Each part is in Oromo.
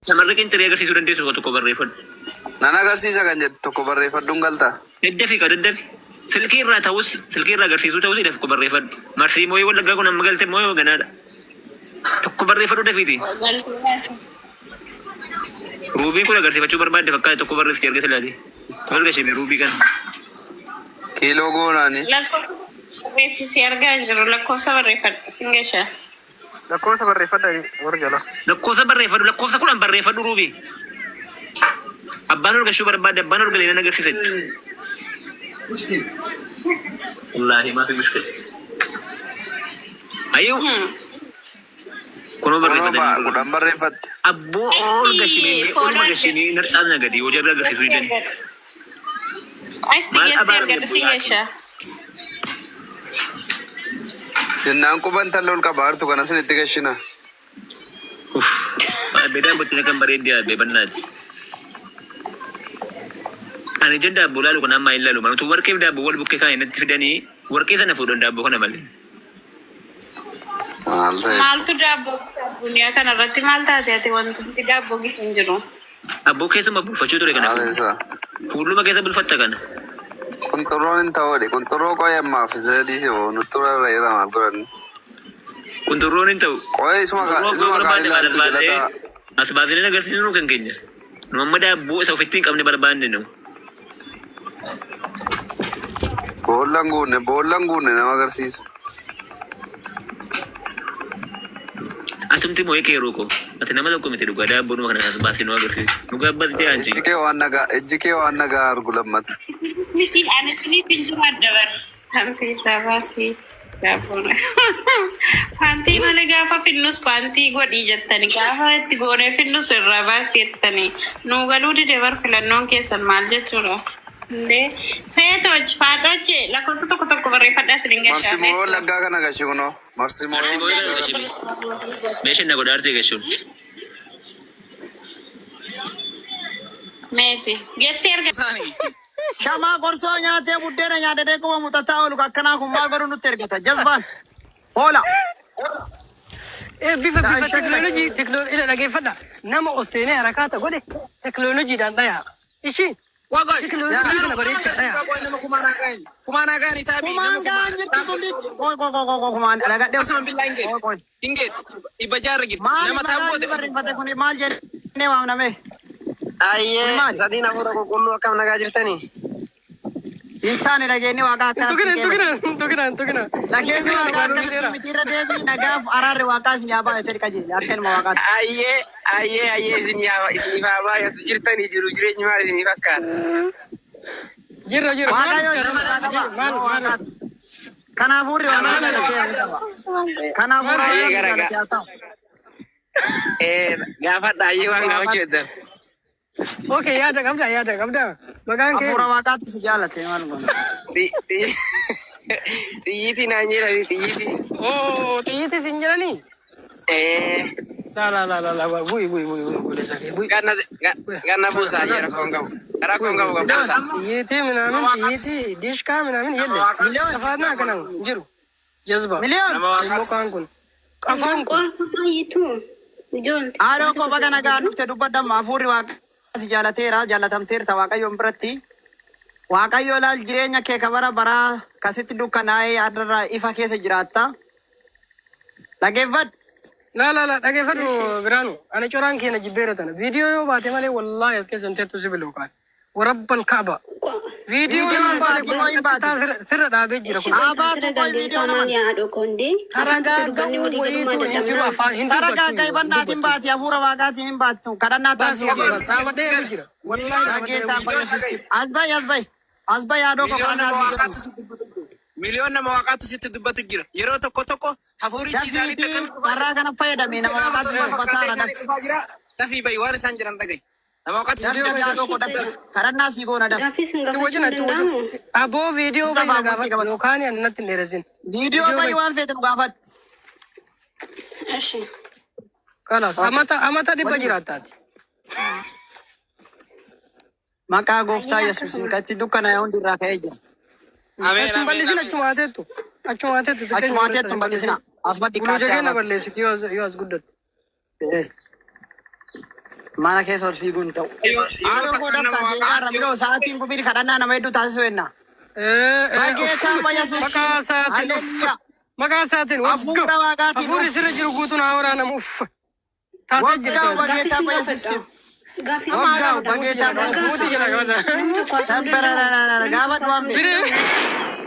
Shamarri qinxiree agarsiisuu dandeessu tokko tokko barreeffadhu. Nan agarsiisa kan jettu tokko barreeffadhuun galta. Daddafi ka daddafi. Silkii irraa ta'us silkii irraa agarsiisuu ta'us tokko barreeffadhu. Marsii mooyii wallaggaa kun amma galte mooyoo ganaadha. Tokko barreeffadhu dafiiti. Ruubiin kun agarsiifachuu barbaadde fakkaate tokko barreessite erga silaati. Maal gashime ruubii kana. Kiiloo goonaani. Lakkoofsa barreessisi argaa hin jiru. Lakkoofsa barreeffadhu sin gasha. Lakkoofsa barreeffadha warra jala. Lakkoofsa barreeffadhu lakkoofsa 10 barreeffadhu ruubii. Abbaan ol gashuu barbaadde abbaan ol galee nan agarsiisa jettu. Wallaahi maafi mushkil. Ayyuu kunoo Kunoo barreeffatanii 10 barreeffatte. Abboo ol gashinee oluma gashinee narcaasna gadi yoo jarri agarsiisuu didani. Ashti Maal geessee abaaramne argadhu sin bu'aa gasha. Jennaan quban talla ol qaba hartu kana sin itti gashina. Uff. Abbee daabbotti kan bareeddi abbee bannaati. Ani ija daabboo laalu kana ammaa hin laalu. Malutu warqeef daabboo wal bukkee kaa'e natti fidanii warqee sana fuudhan daabboo kana malee. Maal ta'e? Maaltu daabboo addunyaa kana irratti maal taate ati wanti daabboo gitu hin jiru. Abboo keessuma bulfachuu ture kana Maal fuullu. isa? Fuulluma keessa bulfatta kana. Qunxurroon hin ta'uudhe. Qunxurroo qo'ee ammaaf sadii si oo nutti irra jira maal godhanni. Qunxurroon hin ta'u. Qo'ee isuma Qunxurroo abboo isuma kaan barbaadde maal as ilaaltu jala baasee ta'a. as baasnee agarsiisnu kan keenya. Nu amma daabboo isa ofitti hin qabne barbaanne nu. Boollan guunne boollan guunne nama agarsiisa. Atumti moo'ee keeroo koo. Ati nama tokko miti dhugaa daabboonuma kana as baasnee nu agarsiisu. Dhugaa abbas jee Ijji aanci. kee waan nagaa ijji kee waan nagaa argu lammata. Miti ani isiniif hin jiraadha bar. Paantii irraa baasii daabboon. Paantii malee gaafa finnus paantii godhii jettani gaafa itti goonee finnus irraa baasii jettani. Nuu galuu dide bar filannoon keessan maal jechuudha. Indee seetoch faaxoche lakkoofsa tokko tokko barreeffadhaa isin hin gashaa Marsimoo beektu. wallaggaa kana gashi kunoo. Marsimoo Marsii moo'ee kana wallaggaa gashime. kana. Meeshaan na godhaartee gashuun. Meeti. Geessi erga. Shamaa qorsoo nyaatee buddeena nyaatee quba muxataa oolu akkanaa kun maal godhu nutti ergata. Jazbaan hoola. Bifa bifa teknoolojii teknoolojii dhageeffadha. Nama ol seenee harakaata godhe teknoolojiidhaan dhaya. Ishiin Qoy teknoolojii Birhaanu kana bareechaa dhaya. qoy nama kumaan haa kumaan haa ga'ani taabii Kumaan nama ga'an kumaan jirti tullichi. Qoy qoy qoy qoy kumaan dhagadhee. Asuma billaa hin Qoy qoy. geettu hin geettu dhibba jaarra jirti Maali nama taab maqaan inni goote barreeffate kun maal jedhee waamname? Kun Ayyee maali? sadiin hafuura qulqulluu akkam nagaa jirtanii? Hin taane dhageenyi waaqaa Hin akkanatti tuqina hin hin qeebale. tuqina hin tuqina hin tuqina. Hin Dhageenyi tuqina waaqaa dhugaa akkanatti dhufeera. miti irra deebii nagaaf araarri waaqaa isin yaa baay'ate qajeele akka ilma waaqaatti. Ayyee ayyee ayyee isin yaa isiniif haa baay'atu jirtanii jiru jireenyi maal isinii fakkaata? Jirra jirra maal Waaqayyo jechaa isin jirta? irraa qaba. Maal Nama maal waaqaati. Kanaafuu Nama waaqaa nama jaalatee haa qaba. Kanaafuu maal Ayyee waaqayyoon gara jaalatee haa ta'u. gaafadha ayyee waan Hafuura gaafachuu waaqaatti heddan. Okay yaada qabda yaada qabda. Maqaan kee hafuura waaqaatti si jaalate maal goona. Xiyyiitii naan jedhanii xiyyiitii. Oo xiyyiitii sin jedhanii? Eh La la la la la bu'i bu'i bu'i bu'i bu'i sakee bu'i. ganna ganna buusaa ayyee rakkoon qabu. Rakkoon qabu kan buusaa. Xiyyiitii minaamin xiyyiitii dishkaa minaamin yelle. Miliyoon Safaanaa kana hin jiru. Jazba. miliyoon nama Immoo waaqaatti kaan kun. Afaan kun. Qofa ijoollee haadhoo koo baga nagaa dhufte dubbadhamma hafuurri waaqaa si jaalateera jaalatamteerta waaqayyoon biratti. Waaqayyo laal jireenya kee ka bara baraa kasitti dukkanaa'ee adarraa ifa keessa jiraatta. Dhageeffadhu. La la la dhageeffadhu Biraanu. Ani coraan keenya jibbeera tana. Viidiyoo yoo baate malee wallaahi as keessa hin teettu si bilu kaan. Warabbal kaaba. Viidiyoo Viidiyoo yoo hin baate baati kun moo hin baati? qaxxitaa sirra dhaabee jira kun. Haa baatu Asirra qoy viidiyoo gaggeeffamaan naman. yaa haadho kondee afaan tokko dubbanni Taragaaga'uu walii galummaa wayiitu hin jiru dadhabnaa. afaan hin Tara dubbattu gaagga'i hin bannaatiin dubbattu. baati hafuura waaqaatiin hin baattu kadhannaa Baasi taasisuu baasi kee. dhaabadhee eegu jira. Wallaahi dhaabadhee Dhageessaa eegu jira. bayyasuus. As bayi as bayi. As bayi haadhoo koo miliyoon kadhannaa nama sii godhu. waaqaatti sitti dubbatu jira. Miliyoon nama waaqaatti sitti dubbatu jira. Yeroo tokko tokko hafuurichi isaanitti Dafiitii akkamitti dhufaa jira. carraa kana fayyadame nama Qaama waaqaatti torba dubbataa fakkaatee dha. isaanii dhufaa jira. Dafii bayi waan isaan jiran dhagayi. Nama waaqaatti sitti Dafii Gaaffii dubbatu haadhoo koo dafi. Kadhannaa sii goona dafi. Gaaffii sin Itti gaafachuun wajjin itti wajjin. danda'amu? Aboo viidiyoo Ibsa bayi na fa'aa murtii gaafadhu qabatu. yookaan ani natti hin dheeressin. Viidiyoo Viidiyoo bayi bayi. waan feete nu gaafadhu. Eshi. Kalaas Okay. amata amata dhibba Wajjin. jiraattaati. Maqaa gooftaa Ayyee Yesuusiin akkasuma. kan itti dukkanaa'e hundi irraa ka'ee jira. Ameen As hin ameen bal'isin ameen. achuma ateettu. Achuma ateettu xiqqeenya Achuma barreessa ateettu hin hin bal'isin. bal'isina. Asuma Buluuja xiqqaattee keenya haa baatu. balleessiti yoo as guddatte. Eh. Mana keessa ol fiiguun hin ta'u. Yeroo Haadha takka koo nama daftaa waaqaa deeqaarra miloo sa'aatiin kubiin kadhannaa nama hedduu taasisuu enna. Bageetaa Yesuusiin. Maqaa isaatiin Haleluuyaa. Maqaa isaatiin Hafuura waaqaatiin hafuurri sirra jiru guutuun haa waraanamu uffa. Taatee jirti. Waggaa Gaaffii bageetaa sin Yesuusiin. gaafadha. Gaaffii sin Waggaa gaafadha. bageetaa Mootii jala Yesuusiin. qabata. Namni tokko haasa'uu danda'u. Sabbarararara gaafa du'aan beeku. Biree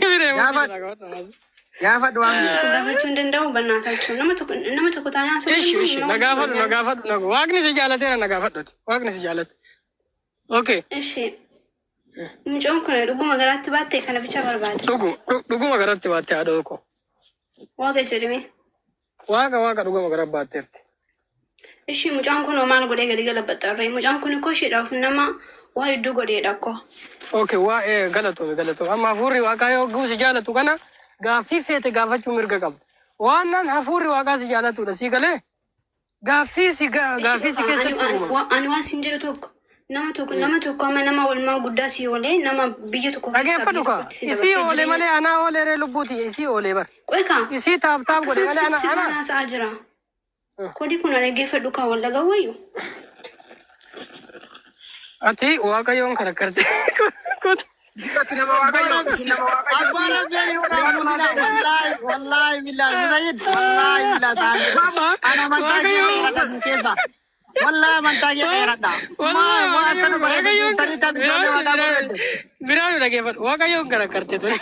biree mootii Gaafa jala qabata. gaafa du'aan beeku. Gaafachuu hin danda'u bannaatachuu. Nama tokko taanaan haasa'uu Ishi danda'u. ishi na gaafadhu na gaafadhu na waaqni si jaalateera na gaafadhuti waaqni si jaalate. Okay. Ishi. Mucaan kun dhuguma garaatti baatte kana bicha barbaada. Dhugu dhuguma garatti baatte haadha koo. Waaqa jedhame. Waaqa waaqa dhuguma garatti baatteerti. Ishi mucaan kun maal godhee gadi galabaxxarree? Mucaan kun koo isheedhaaf nama waa hedduu godheedha koo. Okay waa'ee galatoomi galatoomi amma hafuurri waaqaa yoo guusi jaalatu kana gaaffii feete gaafachuu mirga qabda. Waan naan hafuurri waaqaa si jaalatudha sii galee gaaffii si gaaffii si keessatti uumama. Ani waan siin jedhu tokko nama tokko amma nama olmaa guddaa si oolee nama biyya tokko keessaa Dhageeffadhu biyya kaa tokkotti si isii dabarsee oolee jireenya. malee anaa oolee ree lubbuuti isii oolee bar. Qoy kaa Isii taaf taaf godhe malee akkasumatti ana sirnaan ana. haasa'aa jira. Kodi kun dhaggeeffadhu kaa wal dhagaa wayyu. Ati waaqayyoon kana karte. Duratti nama waaqayyo isin nama Abbaa waaqayyooti. Rabbii Biraanuu haa ta'u. Wallaahi wallaahi billaahi Muzayyid wallaahi billaahi ta'ala. Ana amantaa kee dheeradha sin keessa. Wallaahi amantaa kee dheeradha. Maa maa akka nu bareedu buuftanii taphni ijoollee waaqaa bareedde. Biraanu dhageeffadhu waaqayyoon kana karte ture.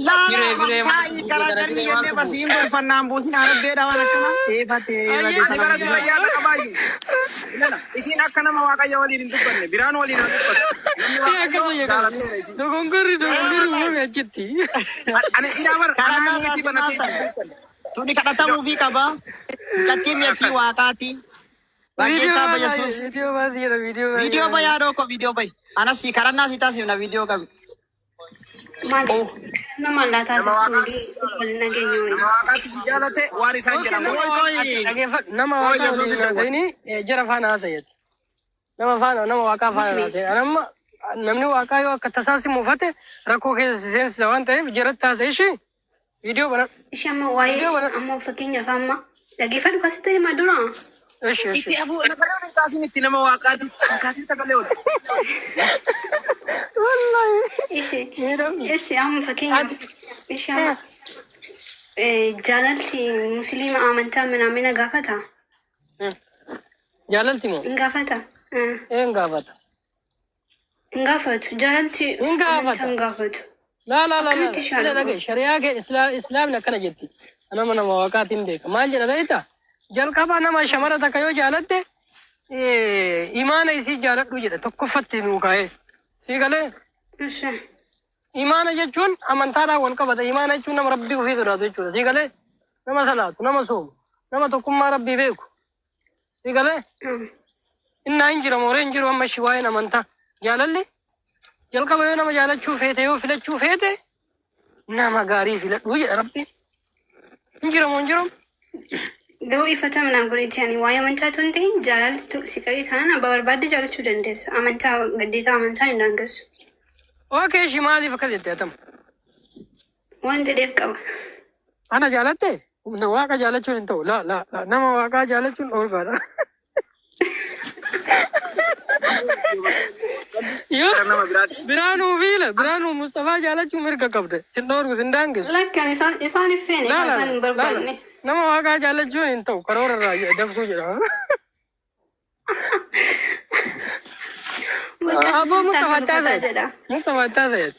Laala Biree biree amantaa karaa darbii jennee barsiin gorfannaan buusin arabbeedha waan akkana. Eefatee eefatee Ani bara sirra yaada qabaayyuu. Lala isiin akka nama waaqayyo waliin hin dubbanne biraan waliin haa dubbatu. Namni waaqayyo jaalateera isin. Dogongorri dogongorri uumame achitti. Ani ilaa bara anaa Kadhannaa miitii banatee hin taasifnaa. dubbanne. Tuni kadhatamuufii qaba. Mucattiin mi'attii waaqaati. Viidiyoo Bageetaa baasii Yesuus. viidiyoo baasii jedha viidiyoo baasii. Viidiyoo bayi haadhoo koo viidiyoo bayi. Anas si kadhannaa si taasifna viidiyoo qabi. Maali? Nama allaa Nama taasisuu waaqaatu si jaalate. wal nageenya Nama wayyu. waaqaatu si jaalate waan isaan Okay, jedhan nama godhe. Koi waaqa koi. dhageeffadhu nama Koi waaqaa Yesuus waliin hin dawwatu. haasa'ini jara faana haasa'eeti. Nama faana nama waaqaa faana Miti. haasa'e. Anamma namni waaqaa yoo akka tasaa si muufate rakkoo keessa si seensisa waan ta'eef jaratti haasa'e ishee viidiyoo banadhu. Ishee amma waa'ee Viidiyoo banadhu. amma fakkeenyaaf amma dhaggeeffadhu kasitti himaa dura. Ishi ishi. Itti afuu sagalee waliin kaasin itti nama waaqaati. Hin kaasin sagalee waliin. Wallaahi. Ishee Miidhamni. ishee amma fakkeenyaaf Ati ishee amma jaalalti musliima amantaa minaamina gaafata. jaalalti moo? Hin gaafata. Een gaafata. Hin gaafatu. Jaalalti Hin amantaa gaafata. hin gaafatu. Laa laa laa laa. Akkamitti Ila shaalaqu? dhagaye shari'aa kee islaamni akkana jetti. Nama nama waaqaatiin beeka. Maal jedha beektaa? Jalqaba nama shamara takka yoo jaalatte imaana isii jaaladhu jedha tokkoffatti nuu kaa'ee. Sii galee Ishee. imaana jechuun amantaadhaan wal qabata. Imaana jechuun nama rabbii ofii sodaatu jechuudha. Sii galee nama salaatu, nama soomu, nama tokkummaa rabbii beeku. Sii galee innaa hin jira mooree hin jiru amma ishii waa'een amantaa. Jaalalli jalqaba yoo nama jaalachuu feete yoo filachuu feete nama gaarii filadhu jedha rabbiin. Hin jira moo hin jiru? Garuu ifata manaan godhetti ani waa'ee amantaa tun ta'in jaalalti si qabee taanaan abbaa barbaadde jaalachuu dandeessa. Amantaa gaddeetaa amantaa hin daangessu. Okay ishii maaliif akkas jette atamu? Waan jedheef qaba. Ana jaalatte? Waaqa jaalachuun hin ta'u. Laa laa laa nama waaqaa jaalachuun dhoorgaadha. Yoo Gara nama biraati. Biraanuu fiila Biraanuu Mustafaa jaalachuu mirga qabde. Sin dhoorgu sin daangessu. Lakkan isaan isaan hin feene Laa kan laa isaan hin laa laa barbaanne. nama waaqaa jaalachuun hin ta'u karoora irraa dabsuu jedhama. Bakka Aboo isaan Mustafaa taate barbaada taasise. jedha. Mustafaa taasise.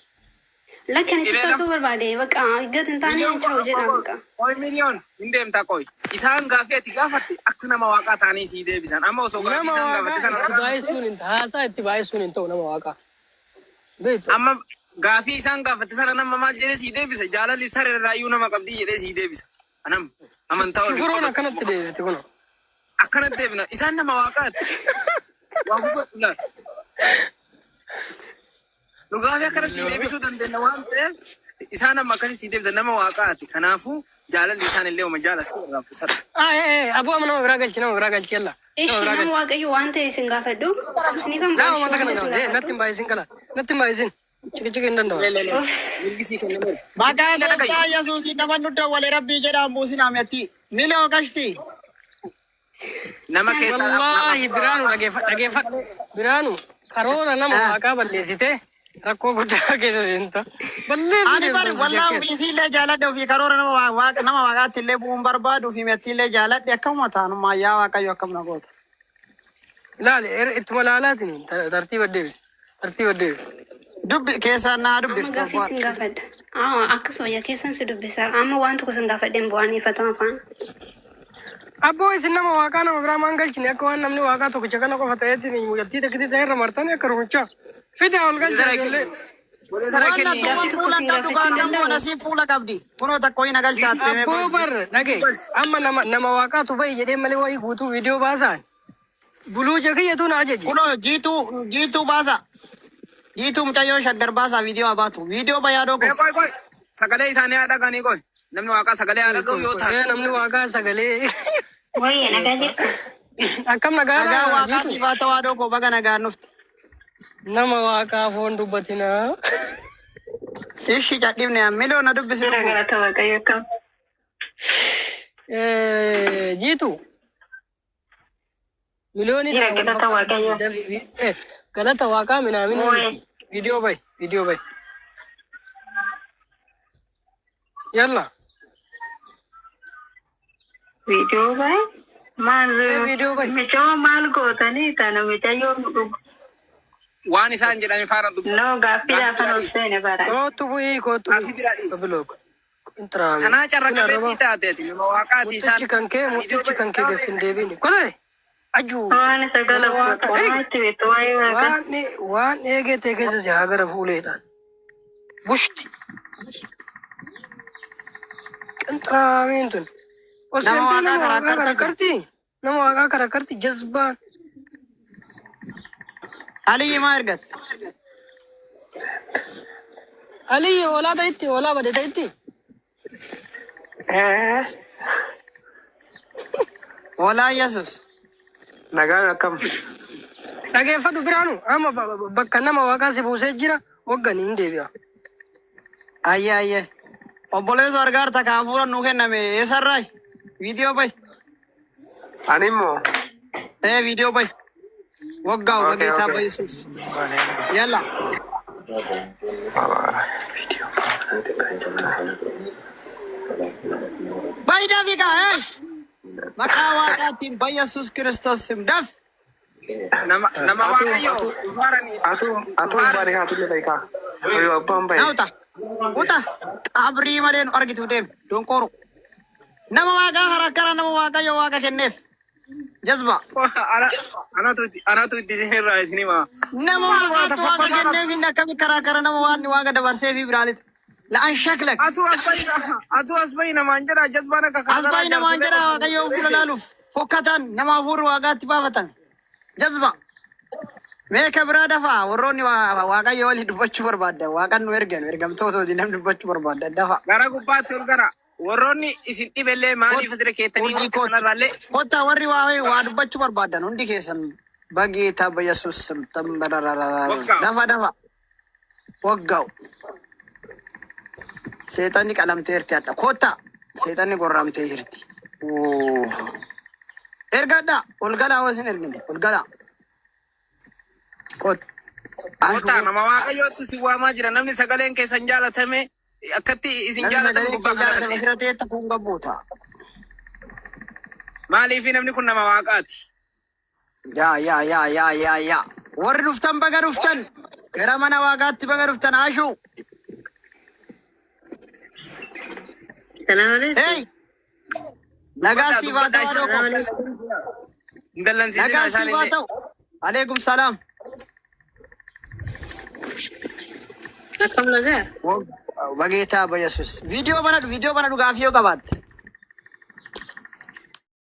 Lakkan isa Iree taasisuu barbaade bakka gati hin taane Miliyoon hin ta'u jedha bakka. qoy miliyoon hin deemtaa qoy. Isaan gaaffii ati gaafatte akka nama waaqaa ta'anii sii deebisan. Amma osoo gaaffii Nama isaan gaafatte waaqaa sana itti baay'isuun hin ta'u. Haasaa itti baay'isuun hin ta'u nama waaqaa. Beektu. amma gaaffii isaan gaafatte sana nama maal jedhee sii deebisa. Jaalalli saree irraayyuu nama qabdii jedhee sii deebisa. Anam amantaa waliin Shufuroon qabatu. akkanatti deebite kunoo. Akkanatti deebina. Isaan nama waaqaati. Waa hubatu laata. Nu gaaffii akkana sii deebisuu dandeenya waan ta'eef isaan amma akkasii sii deebisan nama waaqaati. Kanaafuu jaalalli isaan illee uma jaalatu irraa qusata. Ah, aboo amma nama biraa galchi nama biraa galchi yalla. Nama Ishi biraa nama galchi. waaqayyo waan ta'e isin gaafadhu. Isiniifan Laa baay'isuu wanta waan kana ta'e isin gaafate natti gaafadhu. hin baay'isin kala natti hin baay'isin. Chiqi hin danda'u. Uff. Mirgisii kennameera. Maqaa Mirgisii gooftaa dhagayi. Yesuusiin nama nu dawwale rabbii jedhaan buusin ametti. Miloo gashti. Nama keessaa Wallaahi Biraanu dhageeffadhu dhageeffadhu. Biraanu karoora nama waaqaa balleessite rakkoo guddaa keessa seenta. Balleessi Ani bari wallaahi ofii illee jaaladhe ofii karoora nama waaqa nama waaqaatti illee bu'uun barbaadu ofii mi'atti illee jaaladhe akkamuma taanummaa yaa waaqayyo akkam na goota. Ilaali ittuma laalaatiin tartiiba deebisi. Tartiiba deebisi. Dubbi keessaan naa Amma dubbiftu gaaffii sin gaafadha. Akkasuma yaa keessan si dubbisa. Amma waan tokko sin gaafadheen bu'aan ifatama faana. Abboo isin nama waaqaa nama biraa maan galchine akka waan namni waaqaa tokkicha kana qofa ta'eetti mucattii takkitti ta'e irra martanii akka rukuchaa. Fida ol galcha ijoollee. Waan Gaaffii tokko fuula sin qabdu gaafachuu hin gaagamu danda'u. nasiin fuula qabdi. Kunoo takko hin agalchaatte. Abboo bar dhagee amma nama nama waaqaatu bahi jedhee malee wayii guutuu viidiyoo baasaan. Buluu jakiyyatu na ajaje. Kunoo jiituu jiituu baasa. Jiituu mucayyoo shaggar baasa viidiyoo haa baatu. Viidiyoo bayaa Qoy dhogo. qoy qoy. Sagalee isaanii haa dhaganii qoy. Namni waaqaa sagalee haa dhaga'u yoo taate. Namni waaqaa sagalee. Wayya nagaa jirtu. Akkam Nagaa nagaa waaqaa jiitu. siif haa ta'u haadhoo koo baga nagaan dhufte. Nama waaqaa foon dubbatinaa. Ishi cadhibne miliyoona na dubbisi Jira lubbuu. galata waaqayyo akkam. Jiitu. Miliyoonii Jira ta'an wal galata waaqayyo. fakkaatu. Galata waaqaa minaamin Wayi. viidiyoo bahi viidiyoo bahi. Yalla. Viidiyoo bahe maal Viidiyoo bahi. mucayyoo maal gootanii tana mucayyoo dhugu. Waan isaan jedhame faana dubbi. No gaaffii laafan ol seene bara. Kootu bu'ii kootu Gaaffii biraa dhiisi. bilook. Intiraami. Kanaa carra qabeettii taateeti. Nama waaqaati isaan. Murtichi kan kee murtichi kan kee geessin deebiini. Kolee. Ajuu. Waan isa Nama galateeffatu waaqa. waan itti beektu waa'ee waaqaa. Waan waan eegee keessa si haa gara fuuleedhaan. Bushti. Qinxiraamiin tun. Nama Osoo waaqaa nama karaa waaqaa karta karakkarti. Nama waaqaa karakkarti jazbaan. Aliyyi maa ergate? Aliyyi hoolaa ta'itti hoolaa bade ta'itti. Walaa Yesus. Nagaan akkam. Dhageeffadhu biraanu amma bakka nama waaqaa si buusee jira hoggani hin deebi'a. Ayyee ayyee. Obboleessa argaarta ka hafuura nuu kenname eessarraayi? Viidiyoo bahi. Ani immoo. Ee viidiyoo bahi. Waggaa Okay, bageetaa okay. bayesuus. Yalla. Bahi dafi kaa ee. Maqaa waaqaatiin bayesuus kiristoos sim daf. Nama nama waaqayyo dhufaaranii. Atu atu barii haa tulle beekaa. Hoyo abbaan bahe. Naa uta. Uta. Qabrii malee nu argitu deem. Donqooru. Nama waaqaa harakkara nama waaqayyo waaqa kenneef. Jazba. Anatu anatu itti isinirraa isin hima. Nama waaqaatu waaqa kenneef inni akkami karaa kara nama waan waaqa dabarsee fi biraanit. La'an shaklak. Atu as bahi atu as bahi namaan jedha jazbaan akka Asbaayi namaan jedha waaqayyo fuula laaluuf fokkatan nama hafuurri waaqaatti baafatan. Jazba. Mee ka biraa dafaa warroonni waaqayyo waliin dubbachuu barbaaddan waaqan nu ergan ergamtoota waliin namni dubbachuu barbaaddan dafa. Gara gubbaatti ol gara. Warroonni isin dhibellee maaliif asirra keettanii Urjii wanta kootu. kanarraallee Kottaa warri waa dubbachuu barbaaddan hundi keessan bageetaa bayesuus Waggaa. dafa dafa. Waggaa'u. Seexanni qalamteerti hadha. Kottaa seexanni gorramtee jirti. Oo. Ergadhaa ol galaa hoo isin ergine ol galaa. Kottaa. Kottaa nama waaqayyootti isin waamaa jira. Namni sagaleen keessan jaalatame akkatti isin Namni jaalatan sagalee gubbaa kee jaalatame kanarratti. fira ta'e takkuun gabbuuta. Maaliif namni kun nama waaqaati? Yaa yaa yaa yaa yaa yaa. Warri dhuftan baga dhuftan. Gara mana waaqaatti baga dhuftan ashuu. Salaam alaikum. Hey! Nagaa siif haa ta'u Dubbadhaa haadhoo koo. Hin dallansiisinaa Nagaa siif haa isaanillee. ta'u. Aleekum salaam. Akkam nagaa? Bageetaa bayesus. Viidiyoo banadhu viidiyoo banadhu gaafii yoo qabaatte.